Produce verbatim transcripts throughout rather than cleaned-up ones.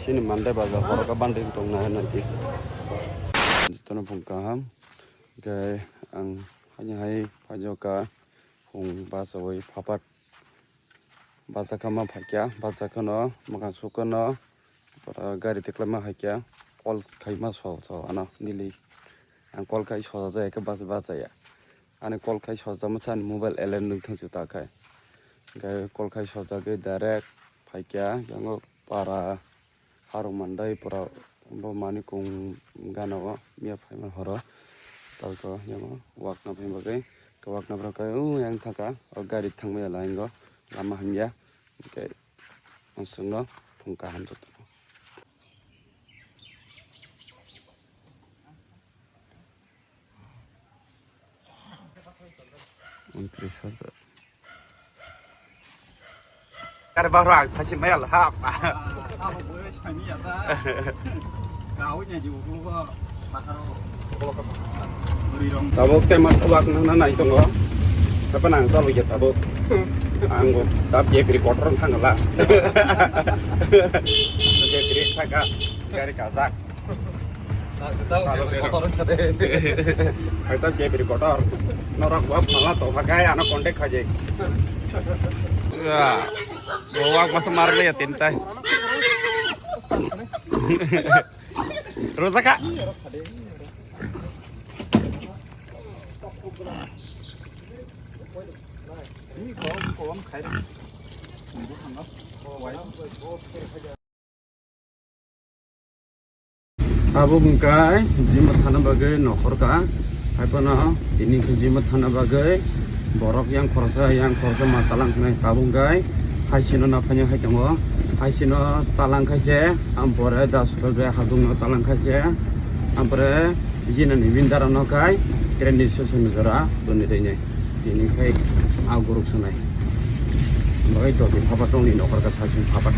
Chini Mandai bazar borok bandai tong na nai di. Jotono phung kaham. Hingke ang haini hai phaijokha phung bachawi phapat. Bachakhama phaikya, bachakhano mwkhang sukano gari tiklama haikya. Call khaima so so ano nili. Ang call khai sojak jaya khe bas bachaya. Ani call khai sojak masa ani mobile alert nung thang chu ta khai. Hingke call khai sojagwi direct phaikya yango para Harung Mandai pura bo mani kung gana o miya phaima horo. Talko yango wakna phaima bagwi, ke wakna pura kai o yang thaka o gari thangmaya line go lama hamya. Hingke ang chwngno phung kaham jotono. Untris hajar. Kare bahro ang sachi mayal ha. Tabuk tema sabak nang nai tongo. Apa nang salo ya tabuk. Ang go tap je kri kotor thangla. Je kri thaka. Gari kajak. Hakta je biri kotor. Norok bo phala to hakai ano contact khaje. Ya. Bo wak masa marle ya tinta. Rosa ka. Tabuk hwnkhe jima thana bagwi nokhor ka, haiphano tini hwnkhe jima thana bagwi borok yang khoroksa, yang khoroksa ma talang sinai. Tabuk hwnkhe haisino naphaino hai tongo, haisino talang khaise, ampore das rok bai hadungno talang khaise, ampore jinani windarano khai train ni station jora doni rwinai. Tini khai a guruk sanai. Bai to di phapat tongni nokhor ka saisung phapat.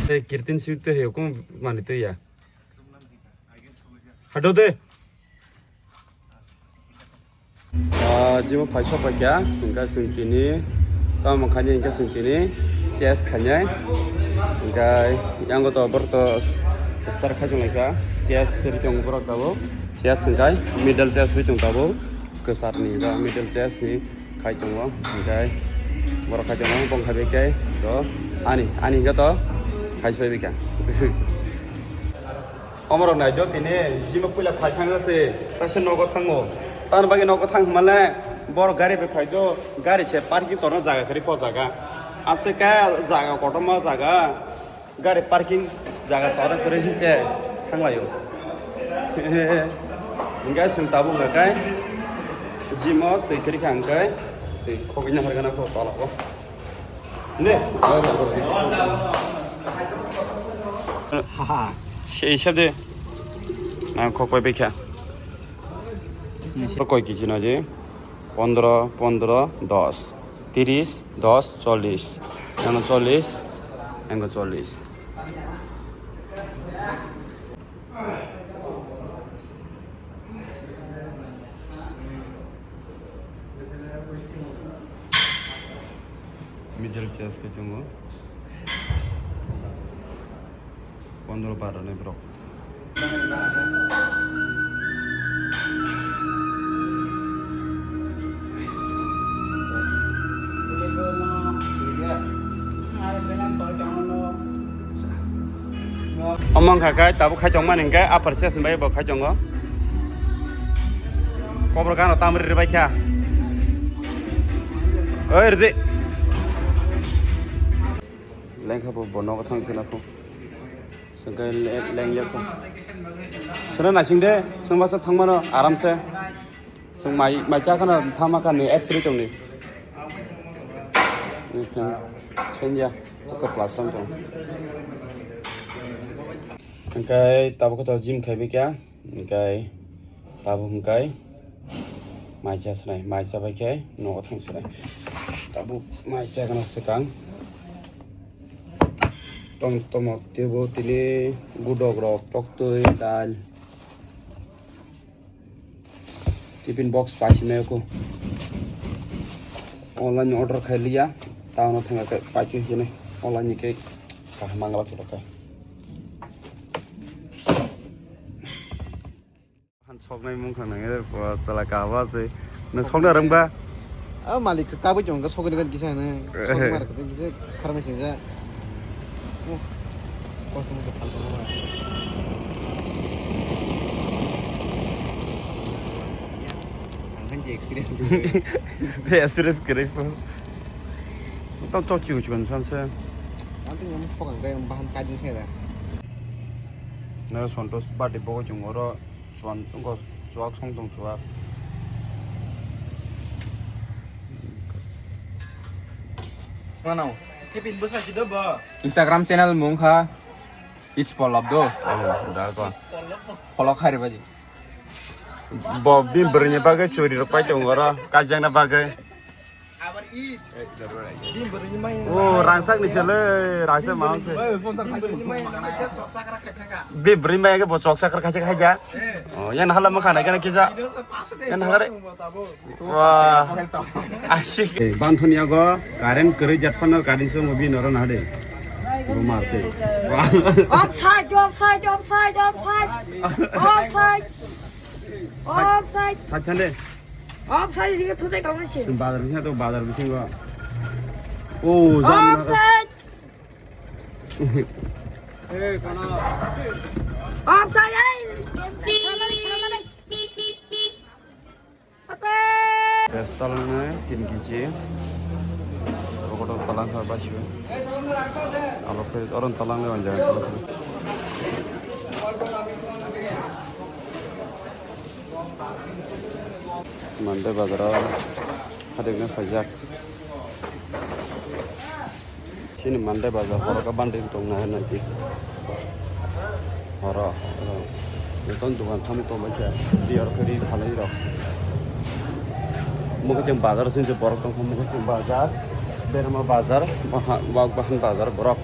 Tei kirtin sui tei he kum mani tei ya. Hado de. Ah, jimo phaisa paikya, hingka sung tini. Tamo khani hingka sung tini. Chest khainai. Hingka yango to borok to star khai tong laika. Chest teri tong borok tabo. Chest hingkai middle chest ri tong tabo. Kwsarni ba middle chest ni khai tongo, hingke borok khai tongo, bong khai bai khe to ani, ani hingke to khai se bai kha. Omorok nai do tini jima puila phai thang se, ta se nogo thango. Tamoni bagwi nogo thang hwnmale borok gari bai phai do, gari se parking torna jaga kwrwi po jaga. Aswk khe jaga kotorma jaga. Gari parking jaga tora kwrwi hinse thanglaio. Hingke chwng tabuk hwnka khe jimo twi kwrwi kha hwnkhe twi khogwi nahargana kho tola o. Ne? Haha. Se hisab de. Na khok pai bikha. Koi kiji na je. Pondro, pondro, dos, tiris, dos, chollis. Yang chollis, yang chollis. Middle chest ke chungo. Pondro baro ni borok. Omo wngkha khe tabuk khai tongmani hwnkhe upper chest bai bo khai tongo. Kobor gano tamri rwbaikha. Oi rwdi. Lengkha bo, bo nogo thang sina kho. Sengkai le-, leng ya kho. Suna nasing de, sung basa thang mano aram se. Sung mai, mai cha khana thama kha ni X-ray tong ni. Ni phen, phen ya, ko plus tong tong. Hingkai tabuk to gym khai bikya. Hingkai tabuk hingkai mai cha swnai, mai cha bai khe nogo thang swnai. Tabuk mai cha gana swkang. Tom tomo tebo tini gudok rok, toktwi, dal. Tiffin box pai swnai ko. Online order khai liya, tao no thang kai pai khe hinai. Online ni cake. Mangala chwlwkha. Han soknai mungkha nang e, bo chala kahwa se. Nang sokna rwngba? A malik se kabui chong ka sokni ban kisa na. Sokmar ka kisa kharmai singja. Oh. Kosto mo phalto ma. Ang kan je experience. Be experience kere po. Tong chok chiu chiu san se. Ang tong yang sokang kai bahan kadin khe da. Na Santosh bati bogo chungo ro. Chuan wngkha chuak song tong chuak. Mano. Instagram channel mung kha. It's Polop do. Oh, da ko. Polok khai re baji. Bo bini bwrwini bagwi churi rok pai tongo oro, kajangna bagwi. O, rangchak ni sele, rangchak ma se. Bi bwrwi mai ke bo chok chakra khaisa khaija. O, yan hala mokha nai kana kisa. Yan hagare. Wa. Asik. Banthoni ago current kwrwi jat phano current se mo bi noro na de. Bo mar se. Wa. Offside, offside, offside, offside. Offside. Offside. Sachande. Offside, dike thudai kamu sih. Bazar bisingo to, bazar bisingo. Oh, jam. Offside. Offside, eh. Pes talangnai tin kg. Rokoto talang kha basio. Alo pes oron talangnai on jaga. Mande bazaro hadikna khaijak. Chini Mande bazar horo ka bandi tong na nai di. Horo, horo. Nokon dukan tamo tong bai khe. Di oro khe ri phalai rok. Mokhe cheng bazar sin se borok tong kha mokhe cheng bazar. Berma bazar, baha-, wak bahan bazar borok.